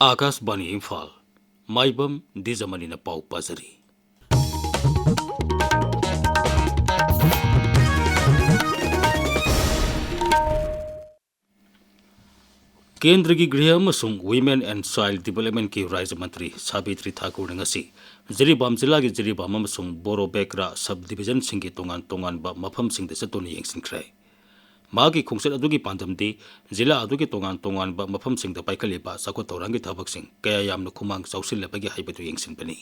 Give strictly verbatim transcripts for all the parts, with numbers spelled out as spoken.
ꯑꯥꯀꯥꯁꯕꯥꯅꯤ ꯏꯝꯐꯥꯜ, ꯃꯥꯏꯕꯝ ꯗꯤꯖꯃꯅꯤꯅ ꯄꯥꯎ ꯄꯥꯖꯔꯤ꯫ ꯀꯦꯟꯗ꯭ꯔꯒꯤ ꯒ꯭ꯔꯤꯍ ꯑꯃꯁꯨꯡ Women and Child Developmentꯀꯤ ꯔꯥꯖ꯭ꯌ ꯃꯟꯇ꯭ꯔꯤ ꯁꯥꯕꯤꯇ꯭ꯔꯤ ꯊꯥꯀꯨꯔꯅ ꯉꯁꯤ ꯖꯤꯔꯤꯕꯥꯝ ꯖꯤꯂꯥꯒꯤ ꯖꯤꯔꯤꯕꯥꯝ ꯑꯃꯁꯨꯡ ꯕꯣꯔꯣꯕꯦꯀ꯭ꯔꯥ sub divisionꯁꯤꯡꯒꯤ ꯇꯣꯉꯥꯟ ꯇꯣꯉꯥꯟꯕ ꯃꯐꯝꯁꯤꯡꯗ ꯆꯠꯇꯨꯅ ꯌꯦꯡꯁꯤꯟꯈ꯭ꯔꯦ꯫ ꯃꯍꯥꯛꯀꯤ ꯈꯣꯡꯆꯠ ꯑꯗꯨꯒꯤ ꯄꯥꯟꯗꯝꯗꯤ ꯖꯤꯂꯥ ꯑꯗꯨꯒꯤ ꯇꯣꯉꯥꯟ ꯇꯣꯉꯥꯟꯕ ꯃꯐꯝꯁꯤꯡꯗ ꯄꯥꯏꯈꯠꯂꯤꯕ ꯆꯥꯎꯈꯠ ꯊꯧꯔꯥꯡꯒꯤ ꯊꯕꯛꯁꯤꯡ ꯀꯌꯥ ꯌꯥꯝꯅ ꯈꯨꯃꯥꯡ ꯆꯥꯎꯁꯤꯜꯂꯕꯒꯦ ꯍꯥꯏꯕꯗꯨ ꯌꯦꯡꯁꯤꯟꯕꯅꯤ꯫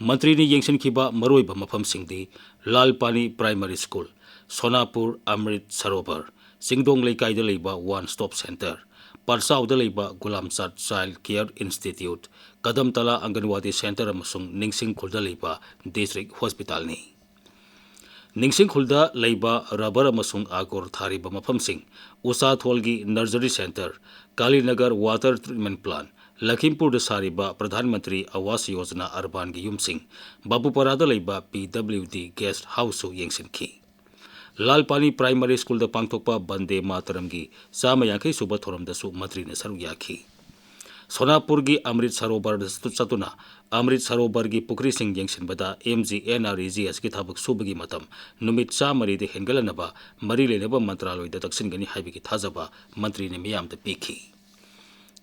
ꯃꯟꯇ꯭ꯔꯤꯅ ꯌꯦꯡꯁꯤꯟꯈꯤꯕ ꯃꯔꯨꯑꯣꯏꯕ ꯃꯐꯝꯁꯤꯡꯗꯤ ꯂꯥꯜ ꯄꯥꯅꯤ Primary School, ꯁꯣꯅꯥꯄꯨꯔ ꯑꯃ꯭ꯔꯤꯠ ꯁꯔꯣꯕꯔ, ꯆꯤꯡꯗꯣꯡ ꯂꯩꯀꯥꯏꯗ ꯂꯩꯕ One Stop Center, ꯄꯔꯆꯥꯎꯗ ꯂꯩꯕ ꯒꯨꯂꯥꯝꯆꯥꯠ Child Care Institute, ꯀꯗꯝꯇꯂꯥ ꯑꯪꯒꯟꯋꯥꯗꯤ Center ꯑꯃꯁꯨꯡ ꯅꯤꯡꯁꯤꯡ ꯈꯨꯜꯗ ꯂꯩꯕ District Hospitalꯅꯤ꯫ ꯅꯤꯡꯁꯤꯡ ꯈꯨꯜꯗ ꯂꯩꯕ rubber ꯑꯃꯁꯨꯡ ꯑꯒꯣꯔ ꯊꯥꯔꯤꯕ ꯃꯐꯝꯁꯤꯡ, ꯎꯆꯥꯊꯣꯜꯒꯤ Nursery Center, ꯀꯥꯂꯤꯅꯒꯔ Water Treatment Plant, ꯂꯈꯤꯝꯄꯨꯔꯗ ꯁꯥꯔꯤꯕ ꯄ꯭ꯔꯙꯥꯟ ꯃꯟꯇ꯭ꯔꯤ ꯑꯋꯥꯁ ꯌꯣꯖꯅꯥ ꯑꯔꯕꯥꯟꯒꯤ ꯌꯨꯝꯁꯤꯡ, ꯕꯥꯕꯨꯄꯥꯔꯥꯗ ꯂꯩꯕ P W D Guest Houseꯁꯨ ꯌꯦꯡꯁꯤꯟꯈꯤ꯫ ꯂꯥꯜ ꯄꯥꯅꯤ Primary Schoolꯗ ꯄꯥꯡꯊꯣꯛꯄ ꯕꯟꯗꯦ ꯃꯥꯇꯔꯝꯒꯤ ꯆꯥꯝꯃ ꯌꯥꯡꯈꯩ ꯁꯨꯕ ꯊꯧꯔꯝꯗꯁꯨ ꯃꯟꯇ꯭ꯔꯤꯅ ꯁꯔꯨꯛ ꯌꯥꯈꯤ꯫ ꯁꯣꯅꯥꯄꯨꯔꯒꯤ ꯑꯃ꯭ꯔꯤꯠ ꯁꯔꯣꯕꯔꯗ ꯆꯠꯇꯨꯅ ꯑꯃ꯭ꯔꯤꯠ ꯁꯔꯣꯕꯔꯒꯤ ꯄꯨꯈ꯭ꯔꯤꯁꯤꯡ ꯌꯦꯡꯁꯤꯟꯕꯗ M G N R E G Sꯀꯤ ꯊꯕꯛ ꯁꯨꯕꯒꯤ ꯃꯇꯝ ꯅꯨꯃꯤꯠ ꯆꯥꯝꯃꯔꯤꯗ ꯍꯦꯟꯒꯠꯍꯟꯅꯕ ꯃꯔꯤ ꯂꯩꯅꯕ ꯃꯟꯇ꯭ꯔꯥꯂꯣꯏꯗ ꯇꯛꯁꯤꯟꯒꯅꯤ ꯍꯥꯏꯕꯒꯤ ꯊꯥꯖꯕ ꯃꯟꯇ꯭ꯔꯤꯅ ꯃꯤꯌꯥꯝꯗ ꯄꯤꯈꯤ꯫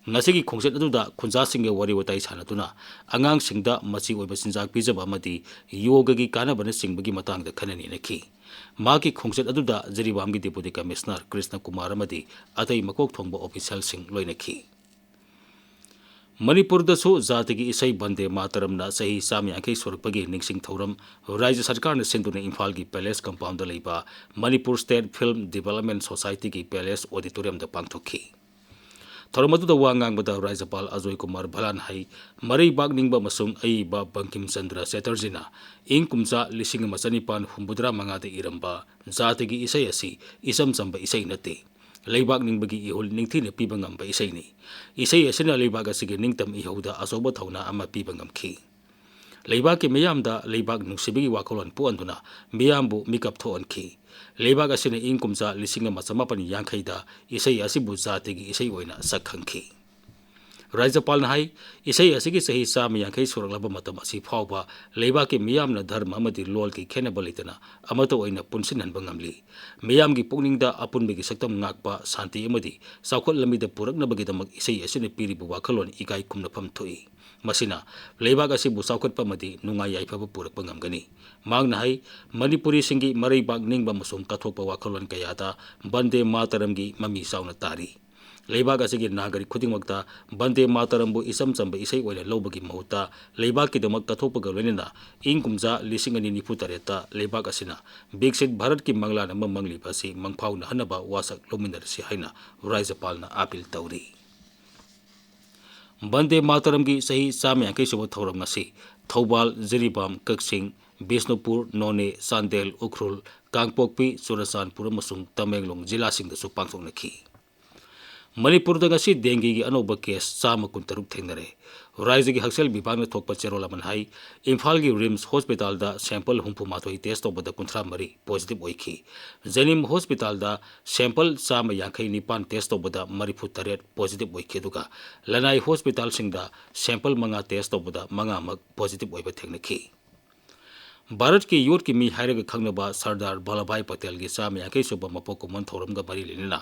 ꯉꯁꯤꯒꯤ ꯈꯣꯡꯆꯠ ꯑꯗꯨꯗ ꯈꯨꯟꯖꯥꯁꯤꯡꯒ ꯋꯥꯔꯤ ꯋꯥꯇꯥꯏ ꯁꯥꯟꯅꯗꯨꯅ ꯑꯉꯥꯡꯁꯤꯡꯗ ꯃꯆꯤ ꯑꯣꯏꯕ ꯆꯤꯟꯖꯥꯛ ꯄꯤꯖꯕ ꯑꯃꯗꯤ ꯌꯣꯒꯒꯤ ꯀꯥꯟꯅꯕꯅꯆꯤꯡꯕꯒꯤ ꯃꯇꯥꯡꯗ ꯈꯟꯅ ꯅꯩꯅꯈꯤ꯫ ꯃꯍꯥꯛꯀꯤ ꯈꯣꯡꯆꯠ ꯑꯗꯨꯗ ꯖꯤꯔꯤꯕꯥꯝꯒꯤ Deputy Commissioner ꯀ꯭ꯔꯤꯁꯅ ꯀꯨꯃꯥꯔ ꯑꯃꯗꯤ ꯑꯇꯩ ꯃꯀꯣꯛ ꯊꯣꯡꯕ officialꯁꯤꯡ ꯂꯣꯏꯅꯈꯤ꯫ ꯃꯅꯤꯄꯨꯔꯗꯁꯨ ꯖꯥꯇꯤꯒꯤ ꯏꯁꯩ ꯕꯟꯗꯦ ꯃꯥꯇꯔꯝꯅ ꯆꯍꯤ ꯆꯥꯝꯃ ꯌꯥꯡꯈꯩ ꯁꯨꯔꯛꯄꯒꯤ ꯅꯤꯡꯁꯤꯡ ꯊꯧꯔꯝ ꯔꯥꯖ꯭ꯌ ꯁꯔꯀꯥꯔꯅ ꯁꯤꯟꯗꯨꯅ ꯏꯝꯐꯥꯜꯒꯤ Palace Compoundꯗ ꯂꯩꯕ Manipur State Film Development Societyꯒꯤ Palace Auditoriumꯗ ꯄꯥꯡꯊꯣꯛꯈꯤ꯫ ꯊꯧꯔꯝ ꯑꯗꯨꯗ ꯋꯥ ꯉꯥꯡꯕꯗ ꯔꯥꯖ꯭ꯌꯄꯥꯜ ꯑꯖꯣꯏ ꯀꯨꯃꯥꯔ ꯚꯂꯥꯟ ꯍꯥꯏ, ꯃꯔꯩꯕꯥꯛ ꯅꯤꯡꯕ ꯑꯃꯁꯨꯡ ꯑꯏꯕ ꯕꯪꯀꯤꯝ ꯆꯟꯗ꯭ꯔ ꯆꯦꯇꯔꯖꯤꯅ ꯏꯪ ꯀꯨꯝꯖꯥ ꯂꯤꯁꯤꯡ ꯑꯃ ꯆꯅꯤꯄꯥꯟ ꯍꯨꯝꯐꯨꯇꯔꯥ ꯃꯉꯥꯗ ꯏꯔꯝꯕ ꯖꯥꯇꯤꯒꯤ ꯏꯁꯩ ꯑꯁꯤ ꯏꯆꯝ ꯆꯝꯕ ꯏꯁꯩ ꯅꯠꯇꯦ, ꯂꯩꯕꯥꯛ ꯅꯤꯡꯕꯒꯤ ꯏꯍꯨꯜ ꯅꯤꯡꯊꯤꯅ ꯄꯤꯕ ꯉꯝꯕ ꯏꯁꯩꯅꯤ꯫ ꯏꯁꯩ ꯑꯁꯤꯅ ꯂꯩꯕꯥꯛ ꯑꯁꯤꯒꯤ ꯅꯤꯡꯇꯝ ꯏꯍꯧꯗ ꯑꯆꯧꯕ ꯊꯧꯅꯥ ꯑꯃ ꯄꯤꯕ ꯉꯝꯈꯤ꯫ ꯂꯩꯕꯥꯛꯀꯤ ꯃꯤꯌꯥꯝꯗ ꯂꯩꯕꯥꯛ ꯅꯨꯡꯁꯤꯕꯒꯤ ꯋꯥꯈꯜꯂꯣꯟ ꯄꯣꯛꯍꯟꯗꯨꯅ ꯃꯤꯌꯥꯝꯕꯨ ꯃꯤꯀꯞ ꯊꯣꯛꯍꯟꯈꯤ꯫ ꯂꯩꯕꯥꯛ ꯑꯁꯤꯅ ꯏꯪ ꯀꯨꯝꯖꯥ ꯂꯤꯁꯤꯡ ꯑꯃ ꯆꯃꯥꯄꯟ ꯌꯥꯡꯈꯩꯗ ꯏꯁꯩ ꯑꯁꯤꯕꯨ ꯖꯥꯇꯤꯒꯤ ꯏꯁꯩ ꯑꯣꯏꯅ ꯁꯛ ꯈꯪꯈꯤ꯫ ꯔꯥꯖ꯭ꯌꯄꯥꯜꯅ ꯍꯥꯏ, ꯏꯁꯩ ꯑꯁꯤꯒꯤ ꯆꯍꯤ ꯆꯥꯝꯃ ꯌꯥꯡꯈꯩ ꯁꯨꯔꯛꯂꯕ ꯃꯇꯝ ꯑꯁꯤ ꯐꯥꯎꯕ ꯂꯩꯕꯥꯛꯀꯤ ꯃꯤꯌꯥꯝꯅ ꯙꯔꯃ ꯑꯃꯗꯤ ꯂꯣꯜꯒꯤ ꯈꯦꯠꯅꯕ ꯂꯩꯇꯅ ꯑꯃꯠꯇ ꯑꯣꯏꯅ ꯄꯨꯟꯁꯤꯟꯍꯟꯕ ꯉꯝꯂꯤ꯫ ꯃꯤꯌꯥꯝꯒꯤ ꯄꯨꯛꯅꯤꯡꯗ ꯑꯄꯨꯟꯕꯒꯤ ꯁꯛꯇꯝ ꯉꯥꯛꯄ, ꯁꯥꯟꯇꯤ ꯑꯃꯗꯤ ꯆꯥꯎꯈꯠ ꯂꯝꯕꯤꯗ ꯄꯨꯔꯛꯅꯕꯒꯤꯗꯃꯛ ꯏꯁꯩ ꯑꯁꯤꯅ ꯄꯤꯔꯤꯕ ꯋꯥꯈꯜꯂꯣꯟ ꯏꯀꯥꯏ ꯈꯨꯝꯅꯐꯝ ꯊꯣꯛꯏ꯫ ꯃꯁꯤꯅ ꯂꯩꯕꯥꯛ ꯑꯁꯤꯕꯨ ꯆꯥꯎꯈꯠꯄ ꯑꯃꯗꯤ ꯅꯨꯡꯉꯥꯏ ꯌꯥꯏꯐꯕ ꯄꯨꯔꯛꯄ ꯉꯝꯒꯅꯤ꯫ ꯃꯍꯥꯛꯅ ꯍꯥꯏ, ꯃꯅꯤꯄꯨꯔꯤꯁꯤꯡꯒꯤ ꯃꯔꯩꯕꯥꯛ ꯅꯤꯡꯕ ꯑꯃꯁꯨꯡ ꯀꯠꯊꯣꯛꯄ ꯋꯥꯈꯜꯂꯣꯟ ꯀꯌꯥꯗ ꯕꯟꯗꯦ ꯃꯥꯇꯔꯝꯒꯤ ꯃꯃꯤ ꯆꯥꯎꯅ ꯇꯥꯔꯤ꯫ ꯂꯩꯕꯥꯛ ꯑꯁꯤꯒꯤ ꯅꯥꯒꯔꯤꯛ ꯈꯨꯗꯤꯡꯃꯛꯇ ꯕꯟꯗꯦ ꯃꯥꯇꯔꯝꯕꯨ ꯏꯆꯝ ꯆꯝꯕ ꯏꯁꯩ ꯑꯣꯏꯅ ꯂꯧꯕꯒꯤ ꯃꯍꯨꯠꯇ ꯂꯩꯕꯥꯛꯀꯤꯗꯃꯛ ꯀꯠꯊꯣꯛꯄꯒ ꯂꯣꯏꯅꯅ ꯏꯪ ꯀꯨꯝꯖꯥ ꯂꯤꯁꯤꯡ ꯑꯅꯤ ꯅꯤꯐꯨ ꯇꯔꯦꯠꯇ ꯂꯩꯕꯥꯛ ꯑꯁꯤꯅ ꯕꯤꯛꯁꯤꯠ ꯚꯥꯔꯠꯀꯤ ꯃꯪꯂꯥꯟ ꯑꯃ ꯃꯪꯂꯤꯕ ꯑꯁꯤ ꯃꯪꯐꯥꯎꯅꯍꯟꯅꯕ ꯋꯥꯁꯛ ꯂꯧꯃꯤꯟꯅꯔꯁꯤ ꯍꯥꯏꯅ ꯔꯥꯖ꯭ꯌꯄꯥꯜꯅ ꯑꯥꯄꯤꯜ ꯇꯧꯔꯤ꯫ ꯕꯟꯗꯦ ꯃꯥꯇꯔꯝꯒꯤ ꯆꯍꯤ ꯆꯥꯝꯃ ꯌꯥꯡꯈꯩ ꯁꯨꯕ ꯊꯧꯔꯝ ꯉꯁꯤ ꯊꯧꯕꯥꯜ, ꯖꯤꯔꯤꯕꯥꯝ, ꯀꯛꯆꯤꯡ, ꯕꯤꯁꯅꯨꯄꯨꯔ, ꯅꯣꯅꯦ, ꯆꯥꯟꯗꯦꯜ, ꯎꯈ꯭ꯔꯨꯜ, ꯀꯥꯡꯄꯣꯛꯄꯤ, ꯆꯨꯔꯆꯥꯟꯄꯨꯔ ꯑꯃꯁꯨꯡ ꯇꯃꯦꯡꯂꯣꯡ ꯖꯤꯂꯥꯁꯤꯡꯗꯁꯨ ꯄꯥꯡꯊꯣꯛꯅꯈꯤ꯫ ꯃꯅꯤꯄꯨꯔꯗ ꯉꯁꯤ ꯗꯦꯡꯒꯤꯒꯤ ꯑꯅꯧꯕ ꯀꯦꯁ ꯆꯥꯝꯃ ꯀꯨꯟꯇꯔꯨꯛ ꯊꯦꯡꯅꯔꯦ꯫ ꯔꯥꯖ꯭ꯌꯒꯤ ꯍꯛꯁꯦꯜ ꯕꯤꯚꯥꯒꯅ ꯊꯣꯛꯄ ꯆꯦꯔꯣꯜ ꯑꯃꯅ ꯍꯥꯏ, ꯏꯝꯐꯥꯜꯒꯤ ꯔꯤꯝꯁ ꯍꯣꯁꯄꯤꯇꯥꯜꯗ ꯁꯦꯝꯄꯜ ꯍꯨꯝꯐꯨ ꯃꯥꯊꯣꯏ ꯇꯦꯁ ꯇꯧꯕꯗ ꯀꯨꯟꯊ꯭ꯔꯥ ꯃꯔꯤ ꯄꯣꯖꯤꯇꯤꯚ ꯑꯣꯏꯈꯤ꯫ ꯖꯦꯅꯤꯝ ꯍꯣꯁꯄꯤꯇꯥꯜꯗ ꯁꯦꯝꯄꯜ ꯆꯥꯝꯃ ꯌꯥꯡꯈꯩ ꯅꯤꯄꯥꯟ ꯇꯦꯁ ꯇꯧꯕꯗ ꯃꯔꯤꯐꯨ ꯇꯔꯦꯠ ꯄꯣꯖꯤꯇꯤꯚ ꯑꯣꯏꯈꯤ, ꯑꯗꯨꯒ ꯂꯅꯥꯏ ꯍꯣꯁꯄꯤꯇꯥꯜꯁꯤꯡꯗ ꯁꯦꯝꯄꯜ ꯃꯉꯥ ꯇꯦꯁ ꯇꯧꯕꯗ ꯃꯉꯥꯃꯛ ꯄꯣꯖꯤꯇꯤꯚ ꯑꯣꯏꯕ ꯊꯦꯡꯅꯈꯤ꯫ ꯚꯥꯔꯠꯀꯤ ꯌꯣꯠꯀꯤ ꯃꯤ ꯍꯥꯏꯔꯒ ꯈꯪꯅꯕ ꯁꯔꯗꯥꯔ ꯚꯜꯂꯚꯚꯥꯏ ꯄꯇꯦꯜꯒꯤ ꯆꯥꯝꯃ ꯌꯥꯡꯈꯩ ꯁꯨꯕ ꯃꯄꯣꯛ ꯀꯨꯝꯑꯣꯟ ꯊꯧꯔꯝꯒ ꯃꯔꯤ ꯂꯩꯅꯅ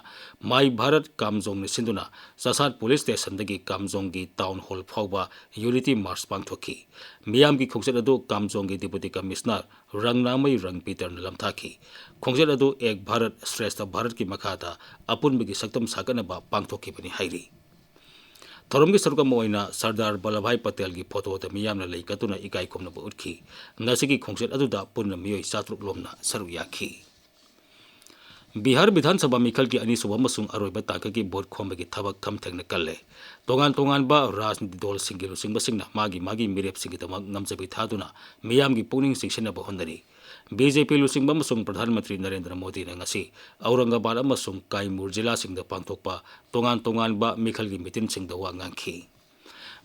ꯃꯥꯏ ꯚꯥꯔꯠ ꯀꯥꯝꯖꯣꯡꯅ ꯁꯤꯟꯗꯨꯅ ꯆꯥꯁꯥꯠ ꯄꯨꯂꯤꯁ ꯁ꯭ꯇꯦꯁꯟꯗꯒꯤ ꯀꯥꯝꯖꯣꯡꯒꯤ ꯇꯥꯎꯟ ꯍꯣꯜ ꯐꯥꯎꯕ ꯌꯨꯅꯤꯇꯤ ꯃꯥꯔꯆ ꯄꯥꯡꯊꯣꯛꯈꯤ꯫ ꯃꯤꯌꯥꯝꯒꯤ ꯈꯣꯡꯆꯠ ꯑꯗꯨ ꯀꯥꯝꯖꯣꯡꯒꯤ ꯗꯤꯄꯨꯇꯤ ꯀꯃꯤꯁꯅꯔ ꯔꯪꯅꯥꯃꯩ ꯔꯪ ꯄꯤꯇꯔꯅ ꯂꯝꯊꯥꯈꯤ꯫ ꯈꯣꯡꯆꯠ ꯑꯗꯨ ꯑꯦꯛ ꯚꯥꯔꯠ ꯁ꯭ꯔꯦꯁꯊ ꯚꯥꯔꯠꯀꯤ ꯃꯈꯥꯗ ꯑꯄꯨꯟꯕꯒꯤ ꯁꯛꯇꯝ ꯁꯥꯒꯠꯅꯕ ꯄꯥꯡꯊꯣꯛꯈꯤꯕꯅꯤ ꯍꯥꯏꯔꯤ꯫ ꯊꯧꯔꯝꯒꯤ ꯁꯔꯨꯛ ꯑꯃ ꯑꯣꯏꯅ ꯁꯔꯗꯥꯔ ꯚꯜꯂꯚꯚꯥꯏ ꯄꯇꯦꯜꯒꯤ ꯐꯣꯇꯣꯗ ꯃꯤꯌꯥꯝꯅ ꯂꯩ ꯀꯠꯇꯨꯅ ꯏꯀꯥꯏ ꯈꯨꯝꯅꯕ ꯎꯠꯈꯤ꯫ ꯉꯁꯤꯒꯤ ꯈꯣꯡꯆꯠ ꯑꯗꯨꯗ ꯄꯨꯟꯅ ꯃꯤꯑꯣꯏ ꯆꯥꯇ꯭ꯔꯨꯛ ꯂꯣꯝꯅ ꯁꯔꯨꯛ ꯌꯥꯈꯤ꯫ ꯕꯤꯍꯥꯔ ꯕꯤꯙꯥꯟ ꯁꯚꯥ ꯃꯤꯈꯜꯒꯤ ꯑꯅꯤꯁꯨꯕ ꯑꯃꯁꯨꯡ ꯑꯔꯣꯏꯕ ꯇꯥꯡꯀꯛꯀꯤ ꯚꯣꯠ ꯈꯣꯝꯕꯒꯤ ꯊꯕꯛ ꯈꯝ ꯊꯦꯡꯅ ꯀꯜꯂꯦ꯫ ꯇꯣꯉꯥꯟ ꯇꯣꯉꯥꯟꯕ ꯔꯥꯖꯅꯤꯇꯤ ꯗꯣꯜꯁꯤꯡꯒꯤ ꯂꯨꯆꯤꯡꯕꯁꯤꯡꯅ ꯃꯥꯒꯤ ꯃꯥꯒꯤ ꯃꯤꯔꯦꯞꯁꯤꯡꯒꯤꯗꯃꯛ ꯉꯝꯖꯕꯤ ꯊꯥꯗꯨꯅ ꯃꯤꯌꯥꯝꯒꯤ ꯄꯨꯛꯅꯤꯡ ꯆꯤꯡꯁꯤꯟꯅꯕ ꯍꯣꯠꯅꯔꯤ꯫ ꯕꯤ ꯖꯦ ꯄꯤ ꯂꯨꯆꯤꯡꯕ ꯑꯃꯁꯨꯡ ꯄ꯭ꯔꯙꯥꯟ ꯃꯟꯇ꯭ꯔꯤ ꯅꯔꯦꯟꯗ꯭ꯔ ꯃꯣꯗꯤꯅ ꯉꯁꯤ ꯑꯧꯔꯪꯒꯕꯥꯗ ꯑꯃꯁꯨꯡ ꯀꯥꯏꯃꯨꯔ ꯖꯤꯂꯥꯁꯤꯡꯗ ꯄꯥꯡꯊꯣꯛꯄ ꯇꯣꯉꯥꯟ ꯇꯣꯉꯥꯟꯕ ꯃꯤꯈꯜꯒꯤ ꯃꯤꯇꯤꯟꯁꯤꯡꯗ ꯋꯥ ꯉꯥꯡꯈꯤ꯫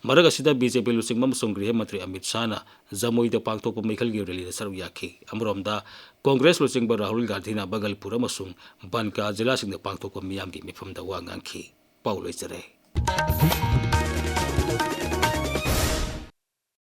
ꯃꯔꯛ ꯑꯁꯤꯗ ꯕꯤ ꯖꯦ ꯄꯤ ꯂꯨꯆꯤꯡꯕ ꯑꯃꯁꯨꯡ ꯒ꯭ꯔꯤꯍ ꯃꯟꯇ꯭ꯔꯤ ꯑꯃꯤꯠ ꯁꯥꯍꯅ ꯖꯃꯨꯏꯗ ꯄꯥꯡꯊꯣꯛꯄ ꯃꯤꯈꯜꯒꯤ ꯔꯦꯂꯤꯗ ꯁꯔꯨꯛ ꯌꯥꯈꯤ꯫ ꯑꯃꯔꯣꯝꯗ ꯀꯣꯡꯒ꯭ꯔꯦꯁ ꯂꯨꯆꯤꯡꯕ ꯔꯥꯍꯨꯜ ꯒꯥꯟꯙꯤꯅ ꯕꯒꯜꯄꯨꯔ ꯑꯃꯁꯨꯡ ꯕꯟꯀꯥ ꯖꯤꯂꯥꯁꯤꯡꯗ ꯄꯥꯡꯊꯣꯛꯄ ꯃꯤꯌꯥꯝꯒꯤ ꯃꯤꯐꯝꯗ ꯋꯥ ꯉꯥꯡꯈꯤ꯫ ꯄꯥꯎ ꯂꯣꯏꯖꯔꯦ꯫